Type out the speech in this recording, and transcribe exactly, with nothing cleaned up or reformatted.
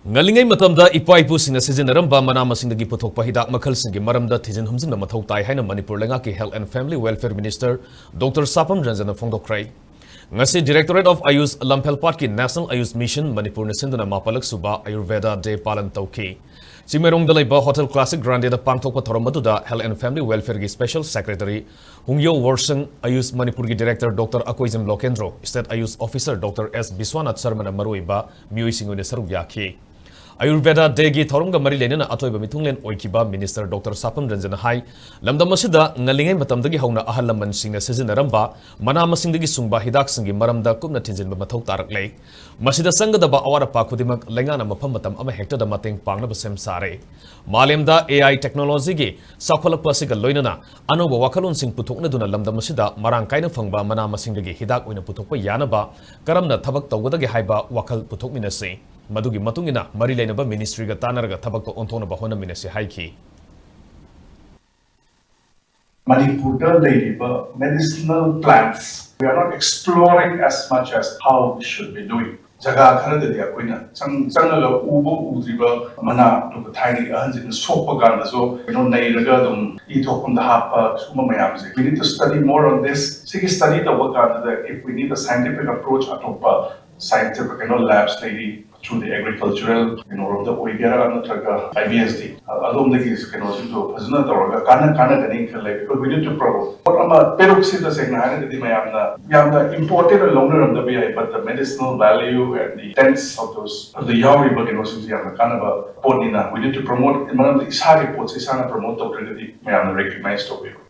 ꯉꯜꯂꯤꯉꯩ ꯃꯇꯝꯗ ꯏꯄꯥ ꯏꯄꯨꯁꯤꯡꯅ ꯁꯤꯖꯤꯟꯅꯔꯝꯕ ꯃꯅꯥ ꯃꯁꯤꯡꯗꯒꯤ ꯄꯨꯊꯣꯛꯄ ꯍꯤꯗꯥꯛ ꯃꯈꯜꯁꯤꯡꯒꯤ ꯃꯔꯝꯗ ꯊꯤꯖꯤꯟ ꯍꯨꯝꯖꯤꯟꯕ ꯃꯊꯧ ꯇꯥꯏ ꯍꯥꯏꯅ ꯃꯅꯤꯄꯨꯔ ꯂꯩꯉꯥꯛꯀꯤ Health and Family Welfare Minister Doctor ꯁꯥꯄꯝ ꯔꯟꯖꯟꯅ ꯐꯣꯡꯗꯣꯛꯈ꯭ꯔꯦ꯫ ꯉꯁꯤ Directorate of Ayush ꯂꯝꯐꯦꯜꯄꯥꯠꯀꯤ National Ayush Mission ꯃꯅꯤꯄꯨꯔꯅ ꯁꯤꯟꯗꯨꯅ ꯃꯥꯄꯜꯂꯛ ꯁꯨꯕ ꯑꯌꯨꯔꯚꯦꯗꯥ ꯗꯦ ꯄꯥꯂꯟ ꯇꯧꯈꯤ꯫ ꯆꯤꯡꯃꯩꯔꯣꯡꯗ ꯂꯩꯕ ꯍꯣꯇꯦꯜ ꯀ꯭ꯂꯥꯁꯤꯛ ꯒ꯭ꯔꯥꯟꯗꯦꯗ ꯄꯥꯡꯊꯣꯛꯄ ꯊꯧꯔꯝ ꯑꯗꯨꯗ Health and Family Welfareꯒꯤ Special Secretary ꯍꯨꯡꯌꯣ ꯋꯣꯔꯁꯪ, ꯑꯌꯨꯁ ꯃꯅꯤꯄꯨꯔꯒꯤ Director Doctor ꯑꯀꯣꯏꯖꯝ ꯂꯣꯀꯦꯟꯗ꯭ꯔꯣ, State Ayush Officer Doctor ꯑꯦꯁ ꯕꯤꯁ꯭ꯋꯥꯅꯥꯊ ꯁꯔꯃꯅ ꯃꯔꯨꯑꯣꯏꯕ ꯃꯤꯑꯣꯏꯁꯤꯡ ꯑꯣꯏꯅ ꯁꯔꯨꯛ ꯌꯥꯈꯤ꯫ ꯑꯌꯨꯔꯚꯦꯗꯥ ꯗꯦꯒꯤ ꯊꯧꯔꯝꯒ ꯃꯔꯤ ꯂꯩꯅꯅ ꯑꯇꯣꯏꯕ ꯃꯤꯊꯨꯡꯂꯦꯟ ꯑꯣꯏꯈꯤꯕ Minister Doctor ꯁꯥꯄꯝ ꯔꯟꯖꯟꯅ ꯍꯥꯏ, ꯂꯝꯗꯝ ꯑꯁꯤꯗ ꯉꯜꯂꯤꯉꯩ ꯃꯇꯝꯗꯒꯤ ꯍꯧꯅ ꯑꯍꯜ ꯂꯃꯟꯁꯤꯡꯅ ꯁꯤꯖꯤꯟꯅꯔꯝꯕ ꯃꯅꯥ ꯃꯁꯤꯡꯗꯒꯤ ꯁꯨꯡꯕ ꯍꯤꯗꯥꯛꯁꯤꯡꯒꯤ ꯃꯔꯝꯗ ꯀꯨꯞꯅ ꯊꯤꯟꯖꯤꯟꯕ ꯃꯊꯧ ꯇꯥꯔꯛꯂꯦ꯫ ꯃꯁꯤꯗ ꯆꯪꯒꯗꯕ ꯑꯋꯥꯠ ꯑꯄꯥ ꯈꯨꯗꯤꯡꯃꯛ ꯂꯩꯉꯥꯛꯅ ꯃꯐꯝ ꯃꯇꯝ ꯑꯃꯍꯦꯛꯇꯗ ꯃꯇꯦꯡ ꯄꯥꯡꯅꯕ ꯁꯦꯝ ꯁꯥꯔꯦ꯫ ꯃꯥꯂꯦꯝꯗ AI technologyꯒꯤ ꯆꯥꯎꯈꯠꯂꯛꯄ ꯑꯁꯤꯒ ꯂꯣꯏꯅꯅ ꯑꯅꯧꯕ ꯋꯥꯈꯜꯂꯣꯟꯁꯤꯡ ꯄꯨꯊꯣꯛꯅꯗꯨꯅ ꯂꯝꯗꯝ ꯑꯁꯤꯗ ꯃꯔꯥꯡ ꯀꯥꯏꯅ ꯐꯪꯕ ꯃꯅꯥ ꯃꯁꯤꯡꯗꯒꯤ ꯍꯤꯗꯥꯛ ꯑꯣꯏꯅ ꯄꯨꯊꯣꯛꯄ ꯌꯥꯅꯕ ꯀꯔꯝꯅ ꯊꯕꯛ ꯇꯧꯒꯗꯒꯦ ꯍꯥꯏꯕ ꯋꯥꯈꯜ ꯄꯨꯊꯣꯛꯃꯤꯟꯅꯁꯤ꯫ ꯃꯗꯨꯒꯤ ꯃꯇꯨꯡ ꯏꯟꯅ ꯃꯔꯤ ꯂꯩꯅꯕ ministryꯒ ꯇꯥꯟꯅꯔꯒ ꯊꯕꯛꯇ ꯑꯣꯟꯊꯣꯛꯅꯕ ꯍꯣꯠꯅꯃꯤꯟꯅꯁꯤ ꯍꯥꯏꯈꯤ꯫ ꯃꯅꯤꯄꯨꯔꯗ ꯂꯩꯔꯤꯕ medicinal plants, we are not exploring as much as how we should be doing. ꯖꯒꯥ ꯈꯔꯗꯗꯤ ꯑꯩꯈꯣꯏꯅ ꯆꯪ-, ꯆꯪꯉꯒ ꯎꯕ ꯎꯗ꯭ꯔꯤꯕ ꯃꯅꯥ, ꯑꯗꯨꯒ ꯊꯥꯏꯅꯒꯤ ꯑꯍꯟꯁꯤꯡꯅ ꯁꯣꯛꯄ ꯀꯥꯟꯗꯁꯨ ꯀꯩꯅꯣ ꯅꯩꯔꯒ ꯑꯗꯨꯝ ꯏ ꯊꯣꯛꯐꯝꯗ ꯍꯥꯞꯄ, ꯁꯨꯝꯕ ꯃꯌꯥꯝꯁꯦ, we need to study more on this. ꯁꯤꯒꯤ study ꯇꯧꯕ ꯀꯥꯟꯗ, if we need a scientific approach, ꯑꯇꯣꯞꯄ scientific ꯀꯩꯅꯣ labs ꯂꯩꯔꯤ, through the agricultural ꯀꯩꯅꯣꯔꯣꯝꯗ ꯑꯣꯏꯒꯦꯔꯥ ꯅꯠꯇ꯭ꯔꯒ IBSD, ꯑ-, ꯑꯗꯣꯝꯗꯒꯤ ꯀꯩꯅꯣꯁꯤꯡꯗꯣ ꯐꯖꯅ ꯇꯧꯔꯒ ꯀꯥꯟꯅ-, ꯀꯥꯟꯅꯒꯅꯤ ꯈꯜꯂꯦ꯫ Because we need to promote꯫ ꯄꯣꯠ ꯑꯃ, ꯄꯦꯔꯨꯛꯁꯤꯗ ꯇꯁꯦꯡꯅ ꯍꯥꯏꯔꯒꯗꯤ ꯃꯌꯥꯝꯅ ꯌꯥꯝꯅ important ꯑꯣꯏꯅ ꯂꯧꯅꯔꯝꯗꯕ ꯌꯥꯏ, but the medicinal value and the tents of those, ꯑꯗꯨꯗ ꯌꯥꯎꯔꯤꯕ ꯀꯩꯅꯣꯁꯤꯡꯁꯦ ꯌꯥꯝꯅ ꯀꯥꯟꯅꯕ ꯄꯣꯠꯅꯤꯅ, we need to promote꯫ ꯃꯔꯝꯗꯤ ꯏꯁꯥꯒꯤ ꯄꯣꯠꯁꯦ ꯏꯁꯥꯅ promote ꯇꯧꯗ꯭ꯔꯒꯗꯤ ꯃꯌꯥꯝꯅ recognize ꯇꯧꯕꯤꯔꯣꯏ꯫